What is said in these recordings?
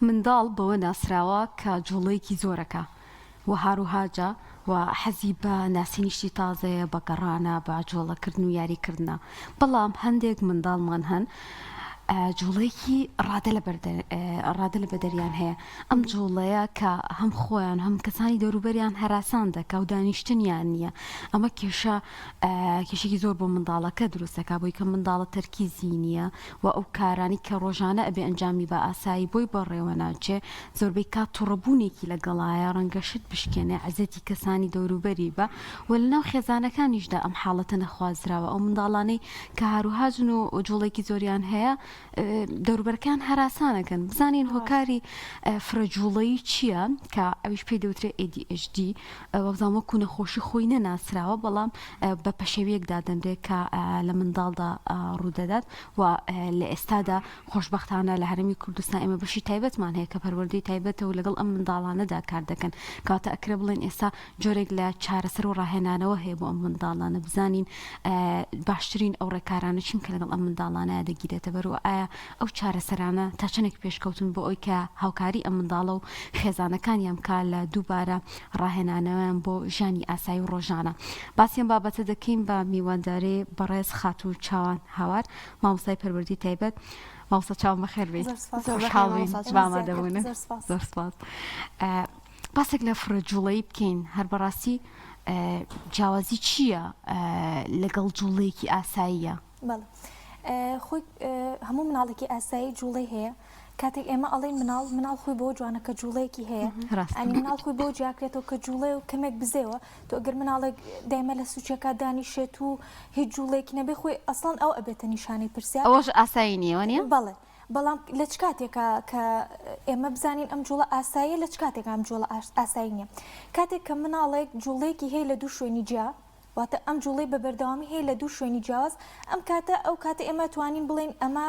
منداڵ بەوە ناسراوە کە جوڵەیەکی زۆرەکا و هاروهاجە و حەزی بە ناسینی شتی تازەیە، بە گەڕانە، بە جوڵەکردن و یاریکردنە، بەڵام هەندێک منداڵمان هەن جوڵەیەکی ڕادە ڕادە لە بەدەریان هەیە، ئەم جوڵەیە کە هەم خۆیان هەم کەسانی دەوروبەریان هەراسان دەکا و دانیشتنیان نییە، ئەمە کێشە کێشێکی زۆر بۆ منداڵەکە دروست دەکا بۆی کە منداڵە تەرکیزی نییە و ئەو کارانەی کە ڕۆژانە ئەبێ ئەنجامی بە ئاسایی بۆی بەڕێوە ناچێ، زۆربەی کات توڕەبوونێکی لەگەڵایە، ڕەنگە شت بشکێنێ، عەزێتی کەسانی دەوروبەری بە و لەناو خێزانەکانیشدا ئەم حاڵەتە نەخوازراوە، ئەو منداڵانەی کە هاروهاجن و جوڵەیەکی زۆریان هەیە دەوروبەرەکەیان هەراسان ئەکەن، بزانین هۆکاری فرە جوڵەیی چییە کە ئەویش پێی دەوترێ ADHD وابزانم وەکو نەخۆشی خۆی نەناسراوە بەڵام بە پەشێویەک دادەنرێت کە لە منداڵدا ڕوودەدات و لە ئێستادا خۆشبەختانە لە هەرێمی کوردستان ئێمە بەشی تایبەتمان هەیە کە پەروەردەی تایبەتە و لەگەڵ ئەم منداڵانەدا کار دەکەن کەواتە ئەکرێ بڵێن ئێستا جۆرێک لە چارەسەر و ڕاهێنانەوە هەیە بۆ ئەم منداڵانە بزانین باشترین ئەو ڕێکارانە چین کە لەگەڵ ئەم منداڵانە دەگیرێتە بەر و ئایا ئەو چارەسەرانە تا چەندێک پێشکەوتون بۆ ئەوی کە هاوکاری ئەم منداڵە و خێزانەکانیان بکا لە دووبارە ڕاهێنانەوەیان بۆ ژیانی ئاسایی و ڕۆژانە. باسی ئەم بابەتە دەکەین بە میوانداری بەڕێز خاتوو چاوان هاوار، مامۆستای پەروەردەی تایبەت. مامۆستا چاوان بەخێر بێیت. خۆشحاڵ بین بە ئامادەبوونت. زۆر سپاس. باسێک لە فرە جوڵەیی بکەین هەر بەڕاستی جیاوازی چییە لەگەڵ جوڵەیەکی ئاساییە؟ بەڵێ خۆی هەموو مناڵێکی ئاسایی جوڵەی هەیە کاتێک ئێمە ئەڵێین مناڵ مناڵ خۆی بۆ جوانە کە جوڵەیەکی هەیە ئەنی مناڵ خۆی بۆ جیاکرێتەوە کە جوڵێ و کەمێک بزێوە تۆ گەر مناڵێک دایمە لە سوچەکە دانیشێت و هیچ جوڵێکی نەبێ خۆی ئەسڵەن ئەو ئەبێتە نیشانەی پرسیار ئەوەش ئاسایی نییە وانیە؟ بەڵێ بەڵام لە چ کاتێکا کە ئێمە بزانین ئەم جوڵە ئاساییە لە چ کاتێکا ئەم جوڵە ئاسایی نییە کاتێک کە مناڵێک جوڵەیەکی هەیە لە دوو شوێنی جیا واتە ئەم جوڵەی بە بەردەوامی هەیە لە دوو شوێنی جیاواز، ئەم کاتە ئەو کاتە ئێمە توانین بڵێین ئەمە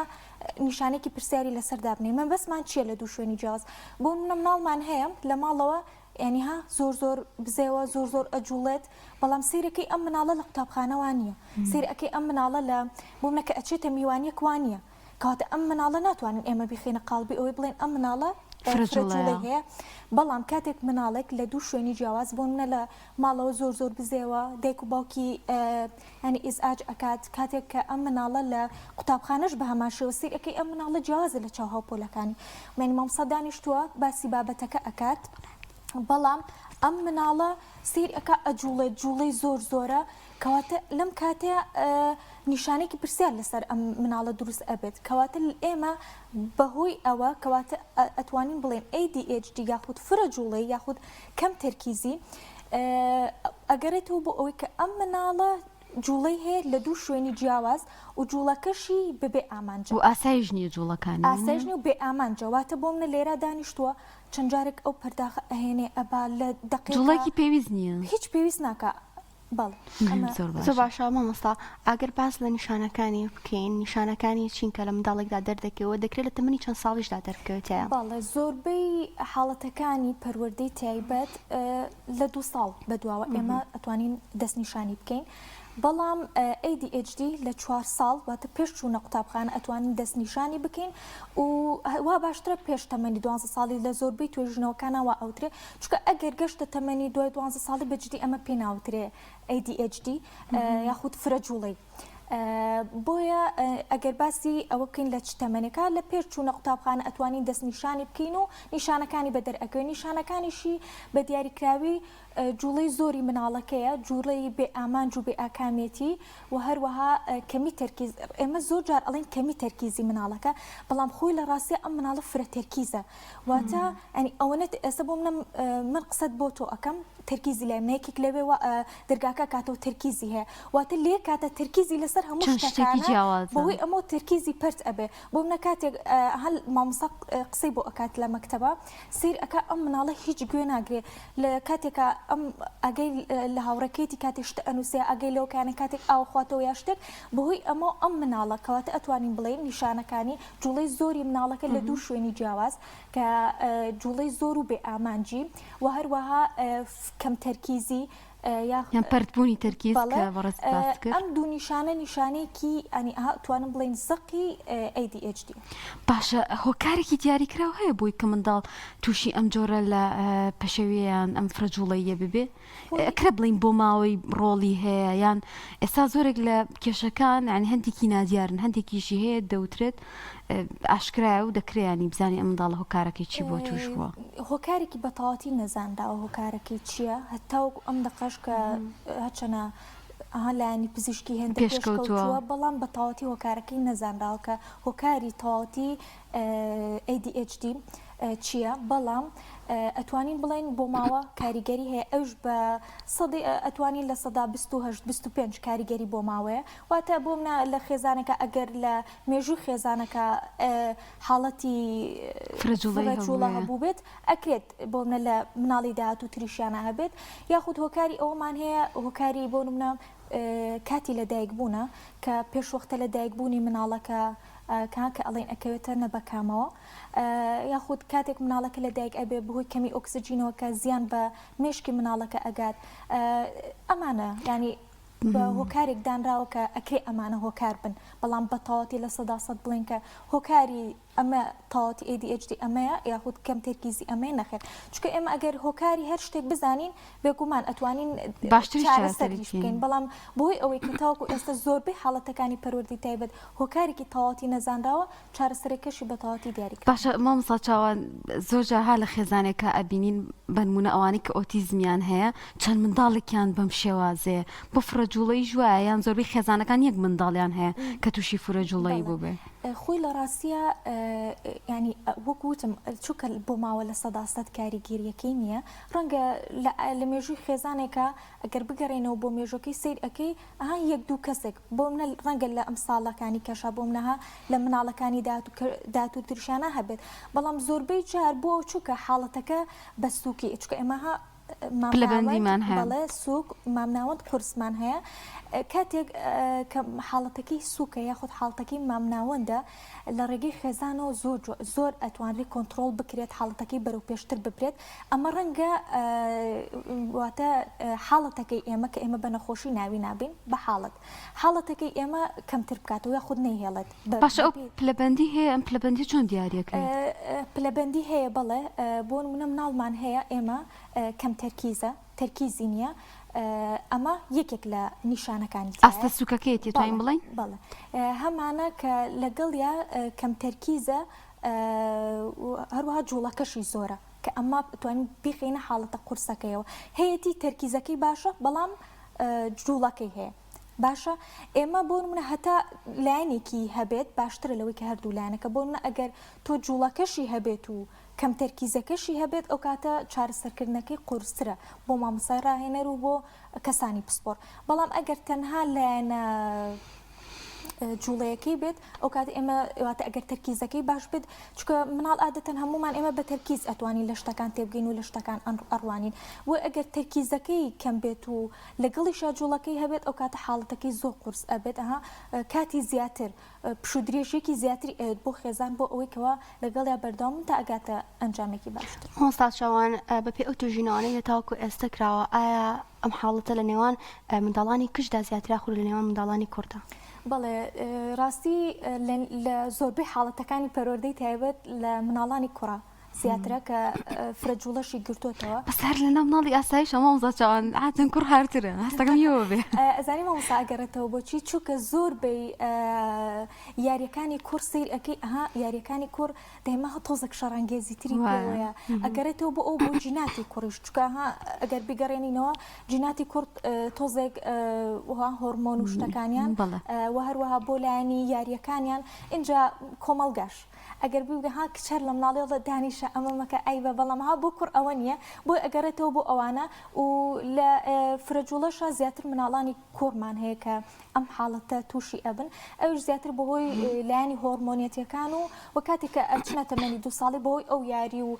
نیشانەیەکی پرسیاری لەسەر دابنێین مەبەستمان چییە لە دوو شوێنی جیاواز بۆ نمونە مناڵمان هەیە لە ماڵەوە یانی ها زۆر زۆر بزێوە زۆر زۆر ئەجوڵێت بەڵام سەیرەکەی ئەم مناڵە لە قوتابخانە وا نییە سەیر ئەکەی ئەم مناڵە لە بۆ منە کە ئەچێتە میوانیەک وا نییە کەواتە ئەم مناڵە ناتوانین ئێمە بیخەینە قاڵبی ئەوەی بڵێن ئەم مناڵە فرە جوڵەی هەیە بەڵام کاتێک مناڵێک لە دوو شوێنی جیاواز بۆ منە لە ماڵەوە زۆر زۆر بزێوە دایک و باوکی ینی ئیزعاج ئەکات کاتێک کە ئەم مناڵە لە قوتابخانەش بە هەمان شێوە سیر ئەکەی ئەم مناڵە جیاوازە لە چاو هاوپۆلەکانی مەنی مامۆستا دانیشتووە باسی بابەتەکە ئەکات بەڵام ئەم مناڵە سیر ئەکا ئەجوڵێت جوڵەی زۆر زۆرە کەواتە لەم کاتەیا نیشانەیەکی پرسیار لەسەر ئەم مناڵە دروست ئەبێت کەواتە ئێمە بەهۆی ئەوە کەواتە ئەتوانین بڵێن ADHD یاخود فرە جوڵەی یاخود کەم تەرکیزی ئەگەڕێتەوە بۆ ئەوەی کە ئەم مناڵە جوڵەی هەیە لە دوو شوێنی جیاواز و جوڵەکەشی بەبێ ئامانجە و ئاسایش نییە جوڵەکانی ئاسایش نییە و بێ ئامانجە واتە بۆ منە لێرە دانیشتووە چەند جارێک ئەو پەرداخە ئەهێنێ ئەبا لە دەقێکا جوڵەیەکی پێویست نییە هیچ پێویست ناکا بەڵێ ئەمە زۆر باشە. زۆر باشە مامۆستا ئەگەر باس لە نیشانەکانی بکەین نیشانەکانی چین کە لە منداڵێکدا دەردەکەوێت و دەکرێت لە تەمەنی چەند ساڵیشدا دەربکەوێت تیایا؟ بەڵێ زۆربەی حاڵەتەکانی پەروەردەی تایبەت لە دوو ساڵ بەدواوە ئێمە ئەتوانین دەستنیشانی بکەین بەڵام ADHD لە چوار ساڵ واتە پێش چوونە قوتابخانە ئەتوانین دەستنیشانی بکەین و وا باشترە پێش تەمەنی دوانزە ساڵی لە زۆربەی توێژینەوەکانا وا ئەوترێ چونکە ئەگەر گەشتە تەمەنی دوای دوانزە ساڵی بە جدی ئەمە پێی ناوترێ ADHD یاخود فرە جوڵەی بۆیە ئەگەر باسی ئەوە بکەین لە چ تەمەنێکا لە پێش چوونە قوتابخانە ئەتوانین دەستنیشانی بکەین و نیشانەکانی بە دەرئەکەوێ نیشانەکانیشی بە دیاریکراوی جوڵەی زۆری مناڵەکەیە جوڵەی بێ ئامانج و بێ ئاکامێتی و هەروەها کەمی تەرکیز ئێمە زۆر جار ئەڵێن کەمی تەرکیزی مناڵەکە بەڵام خۆی لە ڕاستیا ئەم مناڵە فرە تەرکیزە واتە ئەنی ئەوەنە ئێستا بۆ منە من قسەت بۆ تۆ ئەکەم تەرکیزی لای منە یەکێک لەوێ وا دەرگاکە کاتەوە تەرکیزی هەیە واتە لێ کاتە تەرکیزی لەسەر هەموو چەند شتێکی شتەکانە جیاوازە. بەهۆی ئەمەوە تەرکیزی پەرت ئەبێ بۆ منە کاتێک هەل مامۆستا قسەی بۆ ئەکات لە مەکتەبە سەیر ئەکا ئەم مناڵە هیچ گوێ ناگرێ لە کاتێکا ئەم ئاگای لە هاوڕێکەیەتی کاتێ شت ئەنووسێ ئاگای لەوە کە یانە کاتێک ئاو خواتەوە یا شتێک بەهۆی ئەمەوە ئەم مناڵە کەواتە ئەتوانین بڵێین نیشانەکانی جوڵەی زۆری مناڵەکە لە دوو شوێنی جیاواز کە جوڵەی زۆر و بێ ئامانجی و هەروەها کەم تەرکیزی. یان پەرتبوونی تەرکیز کە بەڕێزت باست کرد. ئەم دوو نیشانە نیشانەیەکی یانی ئەها توانم بڵێین زەقی ADHD. باشە هۆکارێکی دیاریکراو هەیە بۆی کە منداڵ تووشی ئەم جۆرە لە پەشێویە یان ئەم فرەجوڵەییە ببێ؟ ئەکرێ بڵێین بۆ ماوەی ڕۆڵی هەیە یان ئێستا زۆرێک لە کێشەکان یانی هەندێکی نادیارن هەندێکیشی هەیە دەوترێت ئاشکرایە و دەکرێ ینی بزانین ئەم منداڵە هۆکارەکەی چی بووە توش بووە؟ هۆکارێکی بەتەواتی نەزانراوە هۆکارەکەی چییە هەتاوەکو ئەم دەقەش کە هەرچەنە ئەها لایەنی پزیشکی هێندە پێشکەوتووە بەڵام بەتەواتی هۆکارەکەی نەزانراوە کە هۆکاری تەواوەتی ADHD چییە بەڵام ئەتوانین بڵێین بۆ ماوە کاریگەری هەیە ئەوش بە سەدی ئەتوانین 28% 25 کاریگەری بۆ ماوەیە واتە بۆ منە لە خێزانەکە ئەگەر لە مێژووی خێزانەکە حاڵەتی فرەجوڵە هەبوو بێت ئەکرێت بۆ منە لە مناڵی داهاتوو تریشیانە هەبێت یاخود هۆکاری ئەومان هەیە هۆکاری بۆ منە کاتی لەدایک بوونە کە پێشوەختە لە دایکبوونی مناڵەکە کە ئەڵێن ئەکەوێتە نەبەکامەوە یاخود کاتێک مناڵەکە لە دایک ئەبێ بەهۆی کەمی ئۆکسجینەوە کە زیان بە مێشکی مناڵەکە ئەگات ئەمانە ینی بە هۆکارێک دانراوە کە ئەکرێ ئەمانە هۆکار بن بەڵام بە تەواتی 100% بڵێن کە هۆکاری ئەمە تەواتی ADHD ئەمەیە یاخود کەم تەرکیزی ئەمەیە نەخێر چونکە ئێمە ئەگەر هۆکاری هەر شتێک بزانین بێگومان ئەتوانین باشتریش چارەسەریش بکەین بەڵام بۆی ئەوەی کە تاوەکو ئێستا زۆربەی حاڵەتەکانی پەروەردەی تایبەت هۆکارێکی تەواوەتی نەزانراوە چارەسەرەکەشی بە تەواوەتی دیاری کراوە. باشە مامۆستا چاوان زۆر جار ها لە خێزانێکا ئەبینین بەنمونە ئەوانەی کە ئۆتیزمیان هەیە چەند منداڵێکیان بەم شێوازەیە بۆ فرە جوڵەییش وایە یان زۆربەی خێزانەکان یەک منداڵیان هەیە کە توشی فرە جوڵەیی بووبێ؟ خۆی لە ڕاستیا یانی وەک وتم چونکە بۆ ماوە 100% کاریگەریەکەی نییە ڕەنگە لە مێژووی خێزانێکا ئەگەر بگەڕێینەوە بۆ مێژوەکەی سەیر ئەکەی ئەها یەک دوو کەسێک بۆ منە ڕەنگە لە ئەم ساڵەکانی کەشا بۆ منەها لە مناڵەکانی داهاتوو تریشیانە هەبێت بەڵام زۆربەی جار بۆ چووکە حاڵەتەکە بە سووکی چونکە ئێمە ها پلەبەندیمان هەیە بەڵێ سووک مامناوەند قورسمان هەیە کاتێک کە حاڵەتەکەی سووکە یاخود حاڵەتەکەی مامناوەندە لە ڕێگەی خێزانەوە زۆر زۆر ئەتوانرێت کۆنتڕۆڵ بکرێت حاڵەتەکەی بەرەو پێشتر ببرێت ئەمە ڕەنگە واتە حاڵەتەکەی ئێمە کە ئێمە بە نەخۆشی ناوی نابین بە حاڵەت حاڵەتەکەی ئێمە کەمتر بکاتەوە یاخود نەیهێڵێت باشە ئەو پلەبەندی هەیە ئەم پلەبەندی چۆن دیاریەکرێت؟ پلەبەندی هەیە بەڵێ بۆ نمونە مناڵمان هەیە ئێمە کەم تەرکیزە تەرکیزی نییە ئەمە یەکێک لە نیشانەکانی ئاستە سوکەکەیەتی توانین بڵێین؟ بەڵێ هەمانە کە لەگەڵیا کەم تەرکیزە هەروەها جوڵەکەشی زۆرە کە ئەمە توانین بیخەینە حاڵەتە قورسەکەیەوە هەیەتی تەرکیزەکەی باشە بەڵام جوڵەکەی هەیە باشە ئێمە بۆ نمونە هەتا لایەنێکی هەبێت باشترە لەوەی کە هەردوو لایەنەکە بۆ نمونە ئەگەر تۆ جوڵەکەشی هەبێت و کەم تەرکیزەکەشی هەبێت ئەو کاتە چارەسەرکردنەکەی قورسترە بۆ مامۆستای ڕاهێنەر و بۆ کەسانی پسپۆڕ بەڵام ئەگەر تەنها لایەنە جوڵەیەکەی بێت ئەو کات ئێمە واتە ئەگەر تەرکیزەکەی باش بێت چونکە مناڵ عادەتەن هەمومان ئێمە بە تەرکیز ئەتوانین لە شتەکان تێبگەین و لە شتەکان ئەڕوانین و ئەگەر تەرکیزەکەی کەم بێت و لەگەڵیشا جوڵەکەی هەبێت ئەو کاتە حاڵەتەکەی زۆر قورس ئەبێت ئەها کاتی زیاتر پشوودرێژیەکی زیاتری ئەوێت بۆ خێزان بۆ ئەوەی کەوا لەگەڵیا بەردەوام بن تا ئەگاتە ئەنجامێکی باشتر. مامۆستا چاوان، بەپێی ئەو توێژینەوانەی لە تاوەکو ئێستە کراوە، ئایا ئەم حاڵەتە لە نێوان منداڵانی کچدا زیاترە یاخود لە نێوان منداڵانی کوڕدا؟ بەڵێ ڕاستی لە زۆربەی حاڵەتەکانی پەروەردەی تایبەت لە مناڵانی کوڕە زیاترە کە فرە جوڵەشی گرتۆتەوە. بەس هەر لەناو مناڵی ئاسایشە مامۆستا چاوان عادەتەن کوڕ هارترە هەستەکەم یەوە بێ. ئەزانی مامۆستا ئەگەڕێتەوە بۆچی چونکە زۆر بەی یاریەکانی کوڕ سەیر ئەکەی ئەها یاریەکانی کوڕ دایما تۆزێک شەڕانگێزی تری پێوەیە ئەگەڕێتەوە بۆ ئەو بۆ جیناتی کوڕیش چونکە ها ئەگەر بیگەڕێنینەوە جیناتی کوڕ تۆزێک هۆرمۆن و شتەکانیان و هەروەها بۆ لایەنی یاریەکانیان ئینجا کۆمەڵگاش ئەگەر بگە ها کچ هەر لە مناڵیەوە دانیشە ئەمە مەکە عەیبە بەڵام ها بۆ کوڕ ئەوە نییە بۆی ئەگەڕێتەوە بۆ ئەوانە و لە فرە جوڵەشا زیاتر مناڵانی کوڕمان هەیە کە ئەم حاڵەتە تووشی ئەبن ئەویش زیاتر بەهۆی لایەنی هۆرمۆنیەتەکان و و کاتێک کە ئەچنە تەمەنی دوو ساڵی بەهۆی ئەو یاری و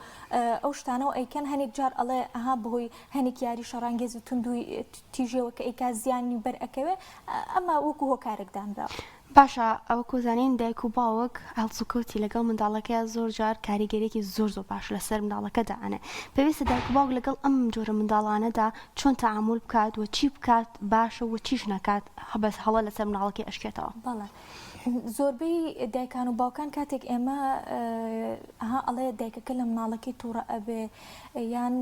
ئەو شتانەوە ئەیکەن هەنێک جار ئەڵێ ئەها بەهۆی هەنێک یاری شەڕانگێز و توندوی تیژیەوە کە ئەیکا زیانی بەر ئەکەوێ ئەمە وەکو هۆکارێک دانراوە. باشە وەکو زانین دایک و باوک هەڵسوکەوتی لەگەڵ منداڵەکەیا زۆر جار کاریگەریەکی زۆر زۆر باش لەسەر منداڵەکە دائەنێ پێویستە دایک و باوک لەگەڵ ئەم جۆرە منداڵانەدا چۆن تەعامول بکات و چی بکات باشە و چیش نەکات بەس هەڵە لەسەر منداڵەکەی ئەشکێتەوە؟ بەڵێ زۆربەی دایکان و باوکان کاتێک ئێمە ها ئەڵێ دایکەکە لە مناڵەکەی تووڕە ئەبێ یان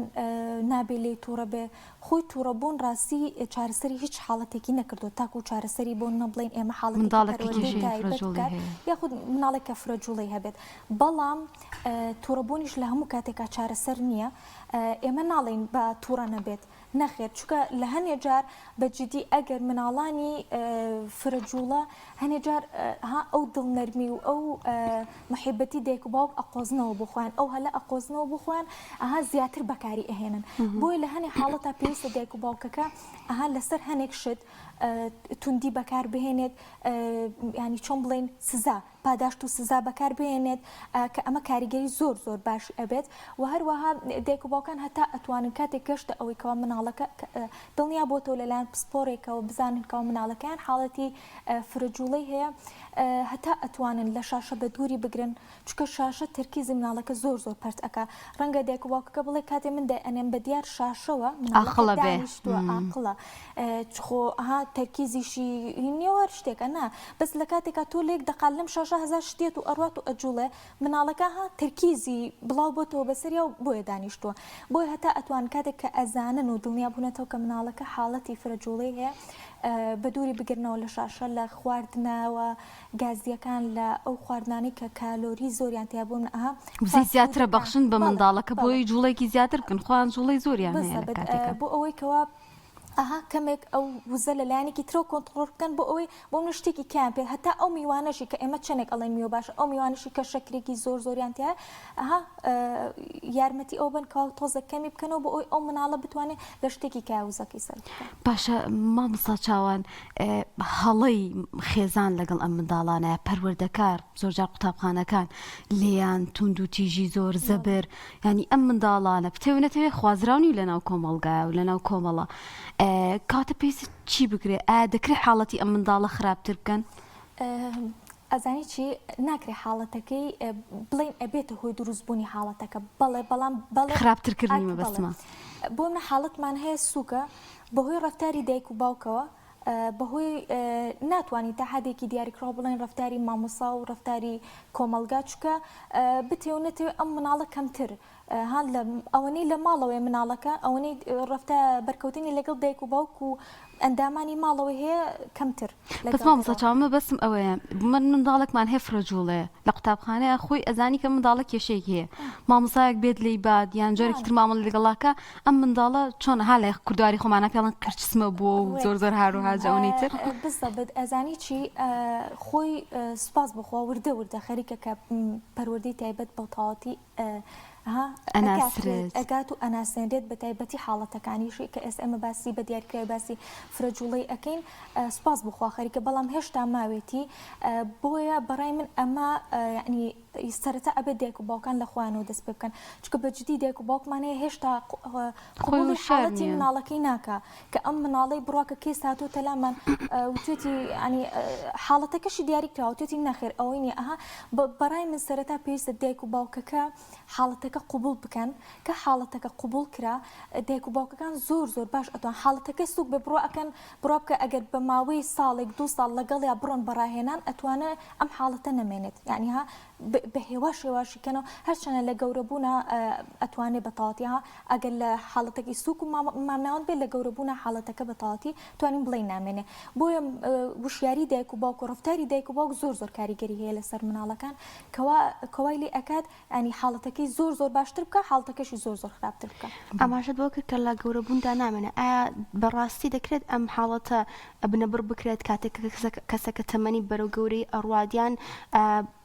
نابێ لێی تووڕە بێ خۆی توڕەبوون ڕاستی چارەسەری هیچ حاڵەتێکی نەکردووە تاکو چارەسەری بۆ نە بڵێین ئێمە حاڵەتێکی منداڵێک کە پەروەردەی کێشەی تایبەت فرەجوڵی بکات هەیە. یاخود مناڵێک کە فرەجوڵەی هەبێت بەڵام توڕەبوونیش لە هەموو کاتێکا چارەسەر نییە ئێمە ناڵێین با توڕە نەبێت نەخێر چونکە لە هەنێ جار بە جدی ئەگەر مناڵانی فرەجوڵە هەنێ جار ها ئەو دڵنەرمی و ئەو محیبەتی دایک و باوک ئەقۆزنەوە بۆ خۆیان ئەو هەلە ئەقۆزنەوە بۆ خۆیان ئەها زیاتر بەکاری ئەهێنن بۆیە لە هەنێ حاڵەتا پێویستە دایک و باوکەکە ئەها لەسەر هەنێک شت توندی بەکار بهێنێت ینی چۆن بڵین سزا پاداشت و سزا بەکار بهێنێت کە ئەمە کاریگەری زۆر زۆر باش ئەبێت و هەروەها دایک و باوکان هەتا ئەتوانن کاتێک گەشتە ئەوەی کەوا مناڵەکە دڵنیا بۆتەوە لەلایەن پسپۆرێکەوە بزانن کەوا مناڵەکەیان حاڵەتی فرە جوڵەی هەیە هەتا ئەتوانن لە شاشە بە دووری بگرن چونکە شاشە تەرکیزی مناڵەکە زۆر زۆر پەرت ئەکا ڕەنگە دایک و باوکەکە بڵێ کاتێ من دای ئەنێم بە دیار شاشەوە مناڵەکە ئاقڵە بێ دانیشتووە ئاقڵە خۆ ها تەرکیزیشی نییە و هەر شتێکە نا بەس لە کاتێکا تۆ لێک دەقات لەم شاشە هەزار شتێت و ئەڕوات و ئەجوڵێ مناڵەکە ها تەرکیزی بڵاو بۆتەوە بەسەریا و بۆیە دانیشتووە بۆیە هەتا ئەتوان کاتێک کە ئەزانن و دڵنیا بوونەتەوە کە مناڵەکە حاڵەتی فرە جوڵەی هەیە بە دووری بگرنەوە لە شاشە لە خواردنەوە گازیەکان لە ئەو خواردنانەی کە کالۆری زۆریان تیا بوون ئەها وزەی زیاترە فاست فودەکان بەخشن بە بەڵێ منداڵەکە بەڵێ بۆی جوڵەیەکی زیاتر بکەن خۆیان جوڵەی زۆریان هەیە لە بزەبت کاتێکا. بۆ ئەوەی کەوا ئەها کەمێک ئەو وزە لە لایەنێکی ترەوە کۆنتڕۆڵ بکەن بۆ ئەوەی بۆ منە شتێکی کەیان پێ هەتا ئەو میوانەشی کە ئێمە چەندێک ئەڵێن میوە باشە ئەو میوانەشی کە شەکرێکی زۆر زۆریان تیایە ئەها یارمەتی ئەو بن کەوا تۆزێک کەمی بکەنەوە بۆ ئەوەی ئەو مناڵە بتوانێت لە شتێکی کە وزەکەی سەرف بکات. باشە مامۆستا چاوان هەڵەی خێزان لەگەڵ ئەم منداڵانە پەروەردەکار زۆرجار قوتابخانەکان لێیان توندوتیژی زۆر زەبر یانی ئەم منداڵانە بتەوێ نەتەوێ خوازراو نین لەناو کۆمەڵگایە و لەناو کۆمەڵە کاتە پێویستە چی بکرێ ئایا دەکرێت حاڵەتی ئەم منداڵە خراپتر بکەن؟ ئەزانی چی ناکرێ حاڵەتەکەی بڵێین ئەبێتە هۆی دروست بوونی حاڵەتەکە بەڵێ بەڵام بەڵێ خراپترکردنی مەبەستمە بۆ منە حاڵەتمان هەیە سووکە بەهۆی ڕەفتاری دایک و باوکەوە بەهۆی ناتوانین تا حدێکی دیاریکراو بڵێن ڕەفتاری مامۆسا و ڕەفتاری کۆمەڵگا چونکە بتێ و نەتەوێ ئەم مناڵە کەمتر ها لە ئەوەنەی لە ماڵەوەی مناڵەکە ئەوەنەی ڕەفتە بەرکەوتنی لەگەڵ دایک و باوک و ئەندامانی ماڵەوەی هەیە کەمتر بەس مامۆستا چاوە مەبەستم ئەوەیە من منداڵێکمان هەیە فرە جوڵەیە لە قوتابخانەیە خۆی ئەزانی کە منداڵە کێشەیەکی هەیە مامۆسایەک بێت لێی بات یان جارێکی تر مامەڵە لەگەڵاکە ئەم منداڵە چۆن ها لە کوردواری خۆمانە پێڵن قرچسمە بووە و زۆر زۆر هار و هاجە ئەونەی تر بزەبت ئەزانی چی خۆی سوپاس بخوا وردە وردە خەریکە کە پەروەردەی تایبەت بە تەواوەتی ها ئەناسرێت ئەگات و ئەناسێنرێت بە تایبەتی حاڵەتەکانیشی کە ئێستا ئێمە باسی بە دیاریکراوی باسی فرە جوڵەی ئەکەین سوپاس بخوا خەریکە بەڵام هێشتا ماوێتی بۆیە بەڕای من ئەمە یعنی سەرەتا ئەبێت دایک و باوکان لە خۆیانەوە دەست پێ بکەن چونکە بە جدی دایک و باوکمان هەیە هێشتا قبوڵی حاڵەتی مناڵەکەی ناکا کە ئەم مناڵەی بڕوا کە کەیس هاتووەتە لامان وتوێتی ینی حاڵەتەکەشی دیاری کراوە وتوێتی نەخێر ئەوەی نییە ئەها بەڕای من سەرەتا پێویستە دایک و باوکەکە حاڵەتەکە قبوڵ بکەن کە حاڵەتەکە قبوڵ کرا دایک و باوکەکان زۆر زۆر باش ئەتوان حاڵەتەکەی سوک بێ بڕوا ئەکەن بڕوا بکە ئەگەر بە ماوەی ساڵێک دوو ساڵ لەگەڵیا بڕۆن بە ڕاهێنان ئەتوانێ ئەم حاڵەتە نەمێنێت یعنی ها بە هێواش هێواشی کەنەوە هەرچەنە لە گەورە بوونا ئەتوانێ بە تەواتی ها ئەگەر لە حاڵەتەکەی سوک و مامناوەند بێت لە گەورە بوونا حاڵەتەکە بە تەواتی توانین بڵێین نامێنێ بۆیە وشیاری دایک و باوک و ڕەفتاری دایک و باوک زۆر زۆر کاریگەری هەیە لەسەر مناڵەکان کەوا کەوای لێ ئەکات ینی حاڵەتەکەی زۆر زۆر باشتر بکە حاڵەتەکەشی زۆر زۆر خراپتر بکە. ئاماژەت بەوە کرد کە لە گەورەبووندا نامێنێ ئایا بەڕاستی دەکرێت ئەم حاڵەتە بنەبڕ بکرێت کاتێک کە کەسەکە تەمەنی بەرەو گەورەیی ئەڕوات یان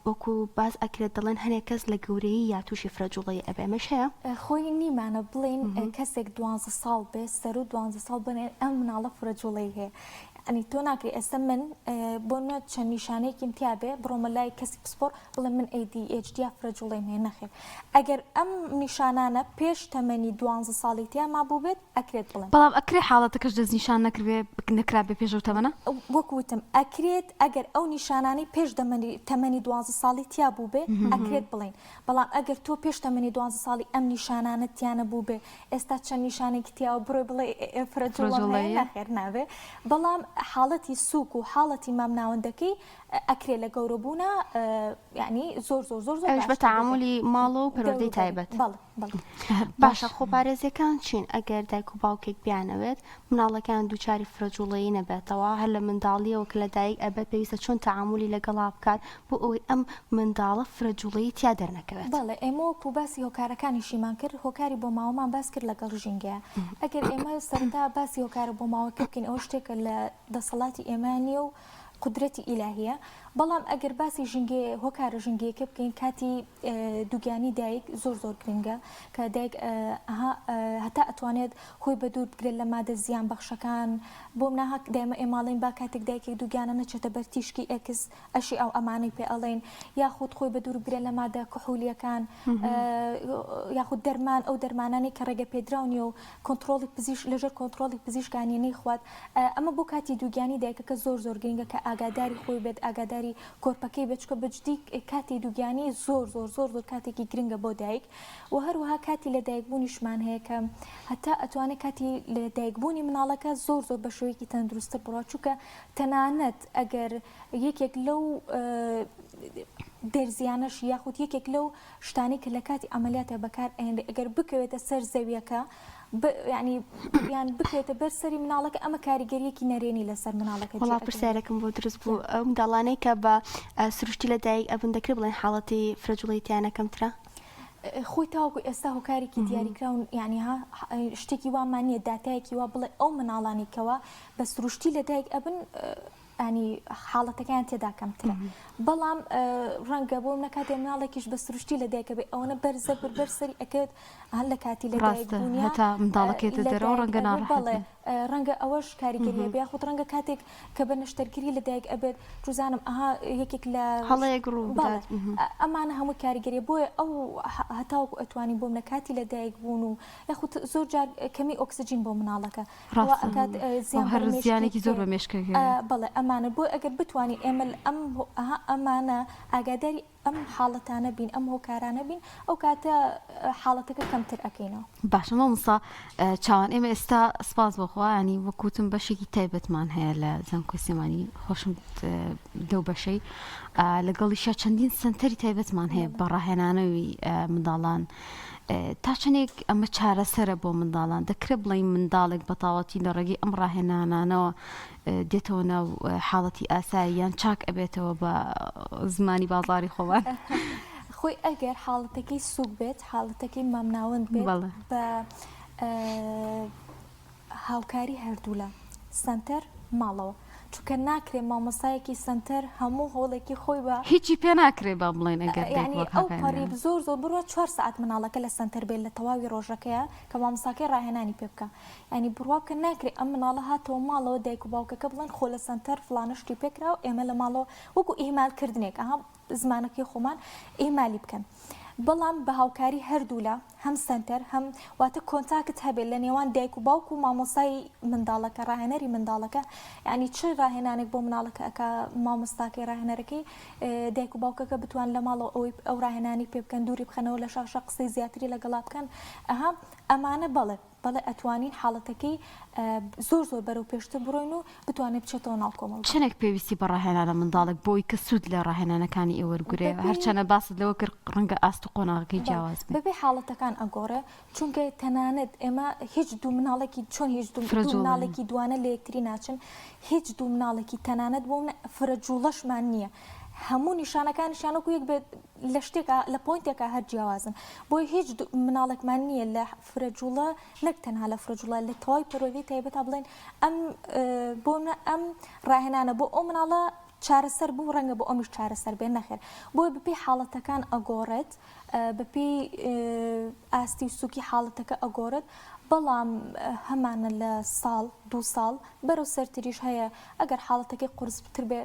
وەکو باس ئەکرێت دەڵێن هەنێک کەس لە گەورەیی یا تووشی فرە جوڵەیی ئەبێ ئەمەش هەیە؟ خۆی نیمانە بڵێین کەسێک دوانزە ساڵ بێ سەرو دوانزە ساڵ بڵێن ئەم مناڵە فرە جوڵەی هەیە. ئەنی تۆ ناکرێ ئێستا من بۆ نمونە چەند نیشانەیەکیم تیا بێ بڕۆمە لای کەسی پسپۆڕ بڵێم من ADHD یا فرە جوڵەیم هەیە نەخێر ئەگەر ئەم نیشانانە پێش تەمەنی دوانزە ساڵی تیا مابووبێت ئەکرێت بڵێم. بەڵام ئەکرێ حاڵەتەکەش دەستنیشان نەکربێ نەکرابێ پێش ئەو تەمەنە؟ وەک وتم ئەکرێت ئەگەر ئەو نیشانانەی پێش تەمەنی دوانزە ساڵی تیا بووبێ ئەکرێت بڵێین بەڵام ئەگەر تۆ پێش تەمەنی دوانزە ساڵی ئەم نیشانانەت تیا نەبووبێ ئێستا چەند نیشانێکی تیاوە بڕۆی بڵێ فرە جوڵەم هەیە نەخێر نابێ بەڵام حاڵەتی سووک و حاڵەتی مامناوەندەکەی ئەکرێ لە گەورە بوونا یعنی زۆر زۆر زۆر زۆر ئەویش بە تەعامولی ماڵ و پەروەردەی تایبەت. بەڵێ بەڵێ. باشە خۆپارێزیەکان چین ئەگەر دایک و باوکێک بیانەوێت مناڵەکەیان دووچاری فرەجوڵەیی نەبێتەوە هەر لە منداڵیەوە کە لەدایک ئەبێت پێویستە چۆن تەعامولی لەگەڵا بکات بۆ ئەوەی ئەم منداڵە فرەجوڵەیی تیا دەرنەکەوێت؟ بەڵێ ئێمە وەکو باسی هۆکارەکانیشیمان کرد هۆکاری بۆماوەمان باس کرد لەگەڵ ژینگەیە ئەگەر ئێمە سەرەتا باسی هۆکارە بۆماوەکە بکەین ئەوە شتێکە لە دەسەڵاتی ئێمە نییە و قودرەتی ئیلاهیە بەڵام ئەگەر باسی ژینگەیە هۆکارە ژینگەیەکە بکەین کاتی دووگیانی دایک زۆر زۆر گرنگە کە دایک هەتا ئەتوانێت خۆی بە دوور بگرێت لە مادە زیان بەخشەکان بۆم ناهک دایمە ئێماڵین با کاتێک دایکێک دووگیانە نەچێتە بەر تیشکی ئێکس ئەشی ئەو ئەمانەی پێ ئەڵێن یاخود خۆی بە دوور بگرێت لە مادە کحولیەکان یاخود دەرمان ئەو دەرمانانەی کە ڕێگە پێدراو نیە و کۆنتڕۆڵی پزیشک لەژێر کۆنتڕۆڵی پزیشکا نیە نەیخوات ئەمە بۆ کاتی دووگیانی دایکەکە زۆر زۆر گرنگە کە ئاگاداری خۆی بێت ئاگاداری کۆرپەکەی بێت چونکە بەجدی کاتی دووگیانی زۆر زۆر زۆر زۆر کاتێکی گرنگە بۆ دایک و هەروەها کاتی لەدایکبوونیشمان هەیە کە هەتا ئەتوانێت کاتی لەدایکبوونی مناڵەکە زۆر زۆر بە شێوەیەکی تەندروستتر بڕات چونکە تەنانەت ئەگەر یەکێک لەو دەرزیانەش یاخود یەکێک لەو شتانەی کە لە کاتی عەمەلیاتە بەکار ئەهێنرێ ئەگەر بکەوێتە سەر زەویەکە یانی یان بکەوێتە بەر سەری مناڵەکە ئەمە کاریگەریەکی نەرێنی لەسەر مناڵەکە وەڵا پرسیارێکم بۆ دروست بوو ئەو منداڵانەی کە بە سروشتی لە دایک ئەبن دەکرێت بڵێن حاڵەتی فرەجوڵەی تیانە کەمترە؟ خۆی تاوەکو ئێستا هۆکارێکی دیاریکراو یعنی ها شتێکی وامان نییە داتایەکی وا بڵێ ئەو مناڵانی کەوا بە سروشتی لە دایک ئەبن ینی حاڵەتەکەیان تێدا کەمترە بەڵام ڕەنگە بۆ منە کاتێ مناڵێکیش بە سروشتی لە دایکە بێ ئەوەنە بەر زەبر بەر سەری ئەکەوێت هەر لە کاتی لە دایک بوونیا هەتا منداڵەکەێتە دەرەوە ڕەنگە ناڕەحەت بێ. ڕەنگە ئەوەش کاریگەری هەبێ یاخود ڕەنگە کاتێک کە بە نەشتەرگری لە دایک ئەبێت چوزانم ئەها یەکێک لە هەڵەیەک ڕوو بدات ئەمانە هەموو کاریگەری بۆیە ئەو هەتاوەکو ئەتوانین بۆ منە کاتی لە دایک بوون و یاخود زۆر جار کەمی ئۆکسجین بۆ مناڵەکە وا ئەکات زیان هەر زیانێکی زۆر بە مێشکە بەڵێ ئەمانە بۆ ئەگەر بتوانین ئێمە ئەم ئەمانە ئاگاداری ئەم حاڵەتانە بین ئەم هۆکارانە بین ئەو کاتە حاڵەتەکە کەمتر ئەکەینەوە. باشە مامۆستا چاوان ئێمە ئێستا سپاس بۆ خوا ینی وەکوتم بەشێکی تایبەتمان هەیە لە زانکۆی سلێمانی خۆشم لەو بەشەی لەگەڵیشا چەندین سنتەری تایبەتمان هەیە بە ڕاهێنانەوەی منداڵان تا چەندێک ئەمە چارەسەرە بۆ منداڵان؟ دەکرێت بڵێین منداڵێک بە تەواوەتی لە ڕێگەی ئەم ڕاهێنانانەوە دێتەوە ناو حاڵەتی ئاسایی یان چاک ئەبێتەوە بە زمانی بازاری خۆمان؟ خۆی ئەگەر حاڵەتەکەی سووک بێت، حاڵەتەکەی مامناوەند بێت بە هاوکاری هەردوولا سەنتەر ماڵەوە چونکە ناکرێ مامۆستایەکی سەنتەر هەموو هۆڵێکی خۆی بە هیچی پێ ناکرێ با بڵێن ئەگەر دایک یعنی وەک ئەو هاکانی پەڕی ئەمە. زۆر زۆر بڕوا چوار سەعات مناڵەکە لە سەنتەر بێت لە تەواوی ڕۆژەکەیا کە مامۆستاکەی ڕاهێنانی پێ بکا یعنی بڕوا بکە ناکرێ ئەم مناڵە هاتەوە ماڵەوە دایک و باوکەکە بڵێن خۆ لە سەنتەر فڵانە شتی پێ کرا و ئێمە لە ماڵەوە وەکو ئیهمال کردنێک ئەها زمانەکەی خۆمان ئیهمالی بکەن بەڵام بە هاوکاری هەردوولا هەم سەنتەر هەم واتە contact هەبێت لە نێوان دایک و باوک و مامۆستای منداڵەکە ڕاهێنەری منداڵەکە یعنی چ ڕاهێنانێک بۆ مناڵەکە ئەکا مامۆستاکەی ڕاهێنەرەکەی دایک و باوکەکە بتوان لە ماڵەوە ئەوەی ئەو ڕاهێنانی پێ بکەن دووری بخەنەوە لە شاشە قسەی زیاتری لەگەڵا بکەن ئەها ئەمانە بەڵێ بەڵێ ئەتوانین حاڵەتەکەی زۆر زۆر بەرەو پێشتر بڕۆین و بتوانێت بچێتەوە ناو کۆمەڵگا. چەنێک پێویستی بە ڕاهێنانە منداڵێک بۆی کە سوود لە ڕاهێنانەکانی ئێوە وەرگرێ؟ بەپێی هەرچەنە باست لەوە کرد ڕەنگە ئاست و قۆناغەکەی بەڵێ جیاواز بێ. بەپێی حاڵەتەکان ئەگۆڕێ چونکە تەنانەت ئێمە هیچ دوو مناڵێکی چۆن هیچ دوو فرە دوو جووڵەیە. مناڵێکی دوانە لە یەکتری ناچن هیچ دوو مناڵێکی تەنانەت بۆ منە فرە جووڵەشمان نییە هەموو نیشانەکانیشیان وەکو یەک بێت لە شتێکا لە point ێکا هەر جیاوازن بۆیە هیچ دوو مناڵێکمان نییە لە فرە جوڵە نەک تەنها لە فرە جوڵە لە تەواوی پەروەردەی تایبەتا بڵێن ئەم بۆ ئەم ڕاهێنانە بۆ ئەو مناڵە. چارەسەر بوو ڕەنگە بۆ ئەمیش چارەسەر بێ نەخێر بۆیە بەپێی حاڵەتەکان ئەگۆڕێت بەپێی ئاستی و سوکی حاڵەتەکە ئەگۆڕێت بەڵام هەمانە لە ساڵ دوو ساڵ بەرەو سەرتریش هەیە ئەگەر حاڵەتەکەی قورستر بێ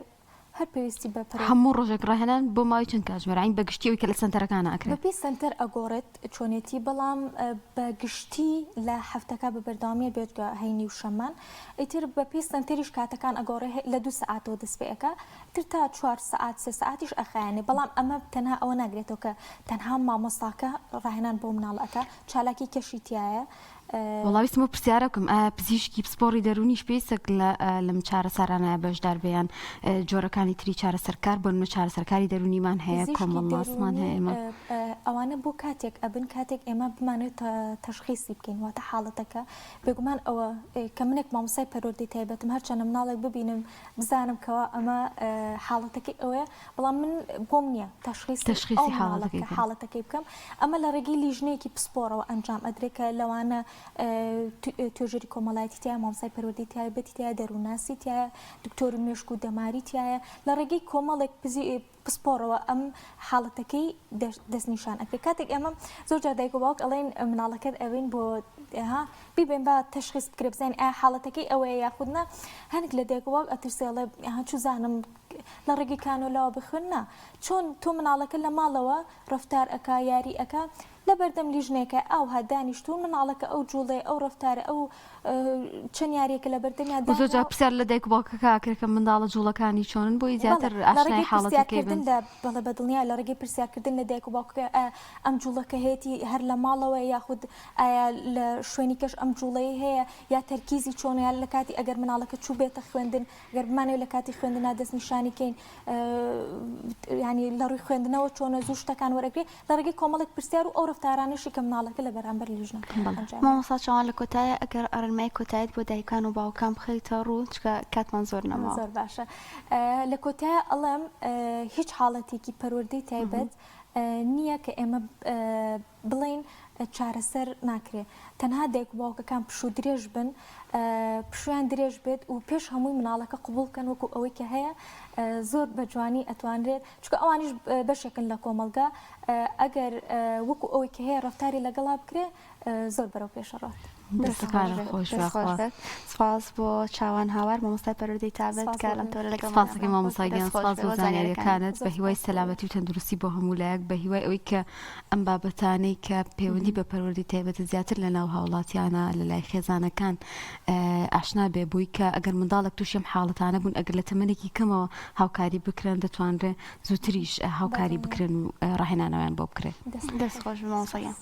هەر پێویستی بە پەرە. هەموو ڕۆژێک ڕاهێنان بۆ ماوەی چەند کاتژمێر عەین بە گشتی ئەوەی کە لە سەنتەرەکانا ئەکرێ؟ بەپێی سەنتەر ئەگۆڕێت چۆنێتی بەڵام بە گشتی لە هەفتەکە بە بەردەوامیە بێجگە هەینی و شەممان ئیتر بەپێی سەنتەریش کاتەکان ئەگۆڕێ لە دوو سەعاتەوە دەست پێ ئەکا ئیتر تا چوار سەعات سێ سەعاتیش ئەخایەنێ بەڵام ئەمە تەنها ئەوە ناگرێتەوە کە تەنها مامۆستاکە ڕاهێنان بۆ مناڵ ئەکا چالاکی کەشی تیایە وەڵا ویستم ئەو پرسیارە بکەم ئایا پزیشکی پسپۆڕی دەروونیش پێویستە لە لەم چارەسەرانە بەشدار بێ یان جۆرەکانی تری چارەسەرکار بۆ نمونە چارەسەرکاری دەروونیمان هەیە پزیشکی کۆمەڵناسمان دەروونی هەیە ئێمە ئەوانە بۆ کاتێک ئەبن کاتێک ئێمە بمانەوێت تەشخیسی بکەین واتە حاڵەتەکە بێگومان ئەوە کە منێک مامۆستای پەروەردەی تایبەتم هەرچەندە مناڵێک ببینم بزانم کەوا ئەمە حاڵەتەکەی ئەوەیە بەڵام من بۆم نییە تەشخیسی تەشخیسی ئەو مناڵە حاڵەتەکەی بکە بکەن. حاڵەتەکەی بکەم ئەمە لە ڕێگەی لیژنەیەکی پسپۆڕەوە ئەنجام ئەدرێت کە لەوانە توێژەری کۆمەڵایەتی تیایە، مامۆستای پەروەردەی تایبەتی تیایە، دەروونناسی تیایە، دکتۆری مێشک و دەماری تیایە، لە ڕێگەی کۆمەڵێک پسپۆڕەوە ئەم حاڵەتەکەی دەستنیشان ئەکرێت. کاتێک ئێمە زۆر جار دایک و باوک ئەڵێن مناڵەکەت ئەوین بۆ ها بیبەین با تەشخیس بکرێت بزانین ئایا حاڵەتەکەی ئەوەیە یاخود نا، هەندێک لە دایک و باوک ئەترسێ ئەڵێ ها چوزانم لە ڕێگەی کانۆلاوە بخوێن نا چۆن تۆ مناڵەکە لە ماڵەوە ڕەفتار ئەکا یاری ئەکا لەبەردەم لیژنەیەکە ئاوها دانیشتوون مناڵەکە ئەو جوڵەیە ئەو ڕەفتارە ئەو چەند یاریەکە لەبەردەمیا و زۆر جار دانراوە. پرسیار لە دایک و باوکەکە ئەکرێت کە منداڵە جوڵەکانی چۆنن بۆی بەڵێ زیاتر لە ئاشنای ڕێگەی حاڵەتەکەی بن. پرسیارکردن لە بەڵێ بە دڵنیایە لە ڕێگەی پرسیارکردن لە دایک و باوکەکە ئایا ئەم جوڵەکە هەیەتی هەر لە ماڵەوەیە یاخود ئایا لە شوێنی کەش ئەم جوڵەی هەیە یا تەرکیزی چۆنە یا لە کاتی ئەگەر مناڵەکە چووبێتە خوێندن گەر بمانەوێت لە کاتی خوێندنا دەستنیشانی کەین ینی لە ڕووی خوێندنەوە چۆنە زوو شتەکان وەرەگرێ لە ڕێگەی کۆمەڵێک پرسیار و ئەو ڕەفتارانەشی کە مناڵەکە لە بەرامبەر لیژنەکە ئەنجامی. مامۆستا چاوان لە کۆتاییا ئەگەر ڕێنمایی کۆتاییت بۆ دایکان و باوکان بخەیتە ڕوو چونکە کاتمان زۆر نەماوە. زۆر باشە لە کۆتاییا ئەڵێم هیچ حاڵەتێکی پەروەردەی تایبەت نییە کە ئێمە بڵێین چارەسەر ناکرێ تەنها دایک و باوکەکان پشوو درێژ بن پشویان درێژ بێت و پێش هەمووی مناڵەکە قبوڵ کەن وەکو ئەوەی کە هەیە زۆر بە جوانی ئەتوانرێت چونکە ئەوانیش بەشێکن لە کۆمەڵگا ئەگەر وەکو ئەوەی کە هەیە ڕەفتاری لەگەڵا بکرێ زۆر بەرەو پێشەڕات. دەستەکانت خۆش بێ یاخوا. سپاس بۆ چاوان هاوار مامۆستای پەروەردەی تابەت سپاس کە بۆ لەم تەوەرە لەگەڵمان سپاس دەکەین بوو. مامۆستا گیان دەست خۆش سپاس بێ بۆ بۆ زانیاریەکانت. زانیاریەکانت بە هیوای سەلامەتی و تەندروستی بۆ هەموو لایەک بە هیوای ئەوەی کە ئەم بابەتانەی کە پەیوەندی بە پەروەردەی تایبەتە زیاتر لە ناو هاوڵاتیانە لە لای خێزانەکان ئاشنا بێ بۆی کە ئەگەر منداڵێک تووشی ئەم حاڵەتانە بوون ئەگەر لە تەمەنێکی کەمەوە هاوکاری بکرێن دەتوانرێ زووتریش هاوکاری بکرێن و ڕاهێنانەوەیان بۆ بکرێ. دەست خۆش بێ مامۆستا گیان.